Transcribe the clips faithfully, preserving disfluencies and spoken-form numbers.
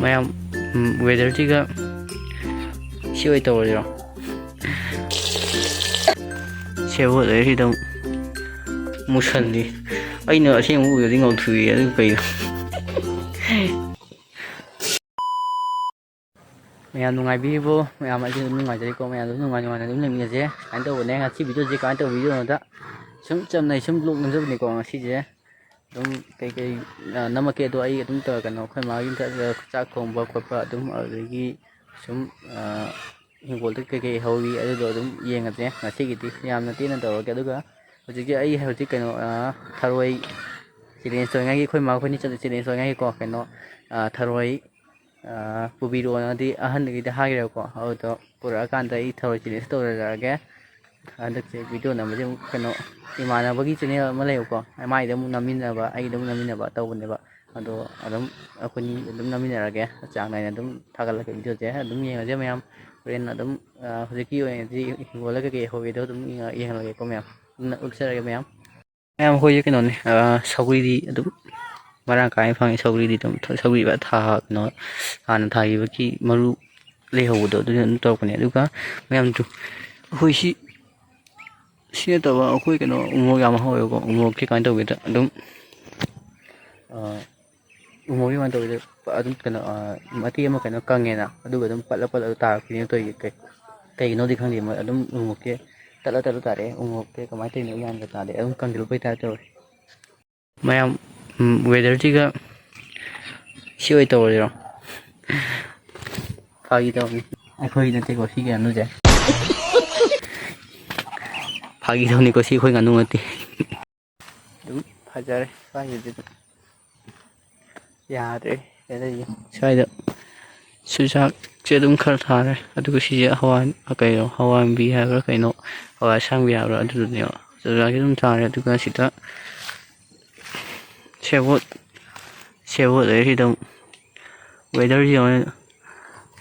ꯃꯌꯥꯝ, ꯎꯝ, weatherꯁꯤꯒ ꯁꯤ ꯑꯣꯏ ꯇꯧꯔꯁꯤꯔꯣ? ꯁꯦꯕꯣꯠ ꯂꯩꯔꯤꯁꯤꯗ ꯑꯃꯨꯛ ꯃꯨꯁꯜꯂꯤ꯫ ꯑꯩꯅ ꯑꯁꯦꯡꯕ ꯎꯕꯗꯗꯤ ꯉꯧꯊꯣꯛꯏ, ꯑꯗꯨ ꯀꯩꯅꯣ? ꯃꯌꯥꯝ ꯅꯨꯡꯉꯥꯏꯕꯤꯔꯤꯕꯣ? ꯃꯌꯥꯝ ꯑꯩꯁꯨ ꯑꯗꯨꯝ ꯅꯨꯡꯉꯥꯏꯖꯔꯤꯀꯣ꯫ ꯃꯌꯥꯝꯁꯨ ꯅꯨꯡꯉꯥꯏ ꯅꯨꯡꯉꯥꯏꯅ ꯑꯗꯨꯝ ꯂꯩꯃꯤꯟꯅꯁꯦ꯫ ꯁꯨꯃꯥꯏꯅ ꯇꯧꯕꯅꯦ꯫ ꯉꯁꯤ videoꯁꯦ ꯀꯃꯥꯏꯅ ꯇꯧꯕ videoꯅꯣꯗ ꯁꯨꯝ ꯆꯝꯅ ꯁꯨꯝ vlog ꯅꯝꯖꯕꯅꯤꯀꯣ꯫ ꯉꯁꯤꯁꯦ ꯑꯗꯨꯝ ꯀꯩꯀꯩ, ꯑ, ꯅꯝꯃꯛꯀꯦ ꯑꯗꯣ ꯑꯩ ꯑꯗꯨꯝ ꯇꯧꯔ ꯀꯩꯅꯣ ꯑꯩꯈꯣꯏ ꯃꯥꯒꯤ ꯌꯨꯝ ꯆꯠꯂꯒ ꯆꯥꯛ ꯊꯣꯡꯕ ꯈꯣꯠꯄ ꯑꯗꯨꯝ ꯑꯗꯨꯗꯒꯤ ꯁꯨꯝ, ꯑ, ꯍꯤꯡꯒꯣꯜꯗ ꯀꯩꯀꯩ ꯍꯧꯔꯤ ꯑꯗꯨꯗꯣ ꯑꯗꯨꯝ ꯌꯦꯡꯉꯁꯦ꯫ ꯉꯁꯤꯒꯤꯗꯤ ꯌꯥꯝꯅ ꯇꯦꯟꯅ ꯇꯧꯔꯒꯦ꯫ ꯑꯗꯨꯒ ꯍꯧꯖꯤꯛꯀꯤ ꯑꯩ ꯍꯧꯖꯤꯛ ꯀꯩꯅꯣ, ꯑ, ꯊꯔꯣꯏ challenge ꯇꯧꯅꯤꯡꯉꯥꯏꯒꯤ ꯑꯩꯈꯣꯏ ꯃꯥ ꯑꯩꯈꯣꯏꯅꯤ ꯆꯠꯂ challenge ꯇꯧꯅꯤꯡꯉꯥꯏꯒꯤꯀꯣ ꯀꯩꯅꯣ, ꯑ, ꯊꯔꯣꯏ ꯑ, ꯄꯨꯕꯤꯔꯛꯑꯣꯅꯗꯤ ꯑꯍꯟꯗꯒꯤꯗꯤ ꯍꯥꯏꯈ꯭ꯔꯦꯕꯀꯣ꯫ ꯑꯗꯨꯗꯣ ꯄꯨꯔꯛꯑꯀꯥꯟꯗ ꯑꯩ ꯊꯔꯣꯏ challenge ꯇꯧꯖꯔꯛꯑꯒꯦ꯫ ꯍꯟꯗꯛꯁꯦ video ꯅꯝꯕꯁꯦ ꯑꯃꯨꯛ ꯀꯩꯅꯣ ꯏꯃꯥꯟꯅꯕꯒꯤ channel ꯑꯃ ꯂꯩꯌꯦꯕꯀꯣ, ꯃꯥꯏꯗ ꯑꯃꯨꯛ ꯅꯝꯃꯤꯟꯅꯕ, ꯑꯩꯒꯤꯗ ꯑꯃꯨꯛ ꯅꯝꯃꯤꯟꯅꯕ ꯇꯧꯕꯅꯦꯕ꯫ ꯑꯗꯣ ꯑꯗꯨꯝ ꯑꯩꯈꯣꯏꯅꯤ ꯑꯗꯨꯝ ꯅꯝꯃꯤꯟꯅꯔꯒꯦ, ꯆꯥꯡ ꯅꯥꯏꯅ ꯑꯗꯨꯝ ꯊꯥꯒꯠꯂꯛꯀꯦ videoꯁꯦ꯫ ꯑꯗꯨꯝ ꯌꯦꯡꯉꯁꯦ ꯃꯌꯥꯝ꯫ ꯍꯣꯔꯦꯟ ꯑꯗꯨꯝ, ꯑ, ꯍꯧꯖꯤꯛꯀꯤ ꯑꯣꯏꯅꯗꯤ ꯍꯤꯡꯒꯣꯜꯗ ꯀꯩꯀꯩ ꯍꯧꯋꯤꯗꯣ ꯑꯗꯨꯝ ꯌꯦꯡꯉ-, ꯌꯦꯡꯍꯜꯂꯒꯦꯀꯣ ꯃꯌꯥꯝ꯫ ꯑꯗꯨꯅ ꯎꯠꯆꯔꯒꯦ ꯃꯌꯥꯝ꯫ ꯃꯌꯥꯝ ꯑꯩꯈꯣꯏꯒꯤ ꯀꯩꯅꯣꯅꯦ, ꯑ, ꯁꯧꯒ꯭ꯔꯤꯗꯤ ꯑꯗꯨꯝ ꯃꯔꯥꯡ ꯀꯥꯏꯅ ꯐꯪꯉꯤ꯫ ꯁꯧꯒ꯭ꯔꯤꯗꯤ ꯑꯗꯨꯝ ꯊ-, ꯁꯧꯒ꯭ꯔꯤ ꯐꯖ ꯊꯥ-, ꯀꯩꯅꯣ, ꯍꯥꯟꯅ ꯊꯥꯈꯤꯕꯒꯤ ꯃꯔꯨ ꯂꯩꯍꯧꯕꯗꯣ ꯑꯗꯨꯅ ꯑꯗꯨꯝ ꯇꯧꯔꯛꯄꯅꯦ꯫ ꯑꯗꯨꯒ ꯃꯌꯥꯝꯁꯨ ꯑꯩꯈꯣꯏ ꯁꯤ, ꯁꯤ ꯅꯠꯇꯕ ꯑꯩꯈꯣꯏ ꯀꯩꯅꯣ ꯎꯃꯣꯔꯣꯛ ꯌꯥꯝ ꯍꯧꯋꯦꯕꯀꯣ꯫ ꯎꯃꯣꯔꯣꯛꯁꯦ ꯀꯃꯥꯏꯅ ꯇꯧꯒꯦꯗ ꯑꯗꯨꯝ, ꯑ, ꯎꯃꯣꯔꯣꯛꯁꯦ ꯀꯃꯥꯏꯅ ꯇꯧꯒꯦꯗ ꯑꯗꯨꯝ ꯀꯩꯅꯣ, ꯑ, ꯃꯇꯦꯛ ꯑꯃ ꯀꯩꯅꯣ ꯀꯪꯉꯦꯅ ꯑꯗꯨꯒ ꯑꯗꯨꯝ ꯄꯠꯂ ꯄꯠꯂꯒ ꯇꯥꯔꯛꯄꯤꯅꯦ ꯇꯧꯔꯤꯁꯦ꯫ ꯀꯩ-, ꯀꯩꯒꯤꯅꯣꯗꯤ ꯈꯪꯗꯦ ꯃꯣꯏ ꯑꯗꯨꯝ ꯎꯃꯣꯔꯣꯛꯁꯦ ꯇꯠꯂ ꯇꯠꯂ ꯇꯥꯔꯛꯑꯦ꯫ ꯎꯃꯣꯔꯣꯛꯁꯦ ꯀꯃꯥꯏꯅ ꯇꯧꯔꯤꯅꯣ ꯒ꯭ꯌꯥꯟꯒ ꯇꯥꯗꯦ꯫ ꯑꯗꯨꯝ ꯀꯪꯁꯤꯜꯂꯛꯄꯩ ꯇꯥꯏꯞ ꯇꯧꯔꯦ꯫ ꯃꯌꯥꯝ, ꯎꯝ, weatherꯁꯤꯒ ꯁꯤ ꯑꯣꯏ ꯇꯧꯔꯁꯤꯔꯣ? ꯐꯥꯒꯤ ꯇꯧꯕꯅꯤ꯫ ꯑꯩꯈꯣꯏ ꯅꯠꯇꯦꯀꯣ ꯁꯤꯒꯤ ꯉꯥꯅꯨꯁꯦ꯫ ꯐꯥꯒꯤ ꯇꯧꯅꯤꯀꯣ, ꯁꯤ ꯑꯩꯈꯣꯏ ꯉꯥꯅꯨ ꯅꯠꯇꯦ꯫ ꯑꯗꯨꯝ ꯐꯖꯔꯦ ꯁ꯭ꯋꯥꯏꯁꯤꯗꯤ ꯑꯗꯨꯝ꯫ ꯌꯥꯗ꯭ꯔꯦ꯫ ꯀꯩꯗꯧꯔꯤꯒꯦ? ꯁ꯭ꯋꯥꯏꯗ ꯆꯨꯖꯥꯛꯁꯦ ꯑꯗꯨꯝ ꯈꯔ ꯊꯥꯔꯦ꯫ ꯑꯗꯨꯒ ꯁꯤꯁꯦ ꯍꯋꯥꯏ, ꯀꯩꯅꯣ, ꯍꯋꯥꯏꯃꯨꯕꯤ ꯍꯥꯏꯕ꯭ꯔꯥ ꯀꯩꯅꯣ, ꯍꯋꯥꯏ ꯑꯁꯥꯡꯕꯤ ꯍꯥꯏꯕ꯭ꯔꯥ ꯑꯗꯨꯗꯨꯅꯦꯕ꯫ ꯆꯨꯖꯥꯛꯁꯦ ꯑꯗꯨꯝ ꯊꯥꯔꯦ꯫ ꯑꯗꯨꯒ ꯁꯤꯗ ꯁꯦꯕꯣꯠ, ꯁꯦꯕꯣꯠ ꯂꯩꯔꯦ ꯁꯤꯗ ꯑꯃꯨꯛ꯫ Weatherꯁꯤ ꯌꯦꯡꯉꯣ꯫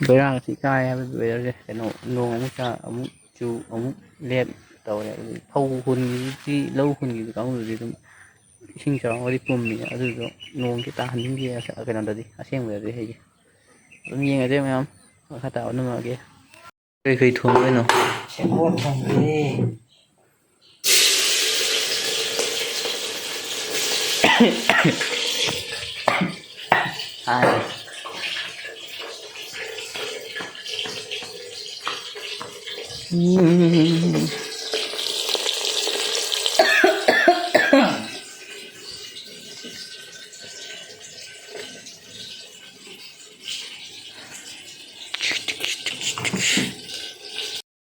ꯕꯦꯔꯥ ꯊꯤ ꯀꯥꯏ ꯍꯥꯏꯕ weatherꯁꯦ꯫ ꯀꯩꯅꯣ, ꯅꯣꯡ ꯑꯃꯨꯛ ꯇꯥ, ꯑꯃꯨꯛ ꯆꯨ, ꯑꯃꯨꯛ ꯂꯦꯞ ꯇꯧꯔꯦ꯫ ꯑꯗꯨ ꯐꯧ ꯍꯨꯟꯈꯤꯕꯗꯤ, ꯂꯧ ꯍꯨꯟꯈꯤꯕ ꯀꯥꯡꯕꯨꯗꯨꯗꯤ ꯑꯗꯨꯝ ꯏꯁꯤꯡ ꯆꯥꯎꯔꯒꯗꯤ ꯄꯨꯝꯃꯤ, ꯑꯗꯨꯗꯣ ꯅꯣꯡꯒꯤ ꯇꯥꯍꯟꯅꯤꯡꯗꯦ꯫ ꯑꯁ, ꯀꯩꯅꯣꯗꯗꯤ, ꯑꯁꯦꯡꯕꯗꯗꯤ ꯍꯩꯒꯦ꯫ ꯑꯗꯨꯝ ꯌꯦꯡꯉꯁꯦ ꯃꯌꯥꯝ, ꯃꯈꯥ ꯇꯥꯕ ꯅꯝꯃꯛꯑꯒꯦ꯫ ꯀꯩ ꯀꯩ ꯊꯣꯡꯗꯣꯏꯅꯣ? ꯁꯦꯕꯣꯠ ꯊꯣꯡꯗꯣꯏꯅꯦ꯫ ꯍꯥꯏ꯫ ꯎꯝ꯫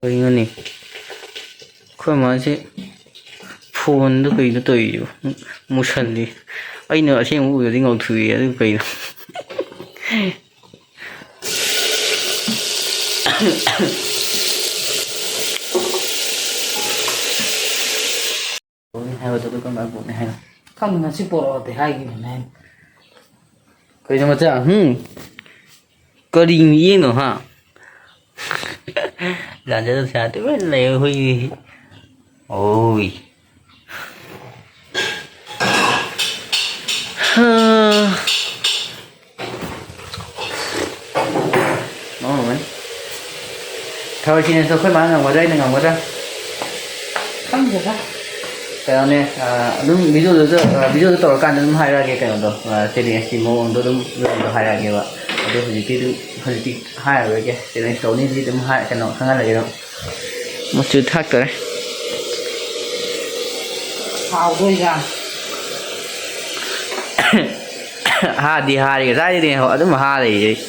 ꯀꯩꯅꯣꯅꯦ? ꯑꯩꯈꯣꯏ ꯃꯥꯁꯦ ꯐꯣꯟꯗ ꯀꯩꯅꯣ ꯇꯧꯔꯤꯁꯤꯕꯣ? ꯃꯨꯁꯜꯂꯤ꯫ ꯑꯩꯅ ꯑꯁꯦꯡꯕ ꯎꯕꯗꯗꯤ ꯉꯧꯊꯣꯛꯑꯦ, ꯑꯗꯨ ꯀꯩꯅꯣ? ꯄꯣꯛꯅꯤ ꯍꯥꯏꯕꯗꯣ ꯑꯗꯨ ꯀꯔꯝ ꯀꯥꯟꯗ ꯄꯣꯛꯅꯤ ꯍꯥꯏꯅꯣ? ꯈꯪꯗꯦ, ꯉꯁꯤ ꯄꯣꯔꯛꯑꯣꯗꯤ ꯍꯥꯏꯈꯤꯕꯅꯦ꯫ ꯀꯩꯅꯣ ꯃꯆꯥ? ꯍꯨꯝ? ꯀꯔꯤ ꯃꯤꯠꯌꯦꯡꯅꯣ, ꯍꯥ? ꯂꯥꯟꯖꯗꯕ ꯁꯥ ꯇꯨꯃꯤꯟ ꯂꯩꯌꯨ, ꯍꯨꯏ꯫ ꯑꯣꯏ꯫ ꯍꯥ꯫ ꯃꯃꯥ ꯃꯃꯥ꯫ ꯊꯔꯣꯏ ꯁꯤꯅꯁꯨ ꯑꯩꯈꯣꯏ ꯃꯥꯅ ꯉꯝꯒꯗ꯭ꯔꯥ, ꯑꯩꯅ ꯉꯝꯒꯗ꯭ꯔꯥ? ꯈꯪꯗꯦꯗ꯫ ꯀꯩꯅꯣꯅꯦ, ꯑꯥ, ꯑꯗꯨꯝ videoꯗꯨꯗ, ꯑꯥ, videoꯗꯨ ꯇꯧꯔꯀꯥꯟꯗ ꯑꯗꯨꯝ ꯍꯥꯏꯔꯛꯑꯒꯦ ꯀꯩꯅꯣꯗꯣ, ꯑꯥ, challengeꯀꯤ ꯃꯑꯣꯡꯗꯣ ꯑꯗꯨꯝ videoꯗꯣ ꯍꯥꯏꯔꯛꯑꯒꯦꯕ꯫ ꯑꯗꯣ ꯍꯧꯖꯤꯛꯇꯤ ꯑꯗꯨꯝ, ꯍꯧꯖꯤꯛꯇꯤ ꯍꯥꯏꯔꯔꯣꯏꯒꯦ꯫ Challenge ꯇꯧꯅꯤꯗꯤ ꯑꯗꯨꯝ ꯍꯥꯏ-, ꯀꯩꯅꯣ, ꯈꯪꯍꯜꯂꯒꯦ ꯑꯗꯨꯝ꯫ ꯃꯆꯨ ꯊꯥꯛꯇꯣꯔꯦ꯫ ꯍꯥꯎꯗꯣꯏꯔꯥ? ꯍꯥꯗꯤ ꯍꯥꯔꯤ, ꯉꯁꯥꯏꯗꯩꯅꯦ ꯑꯗꯨꯝ ꯍꯥ ꯂꯩꯔꯤꯁꯦ꯫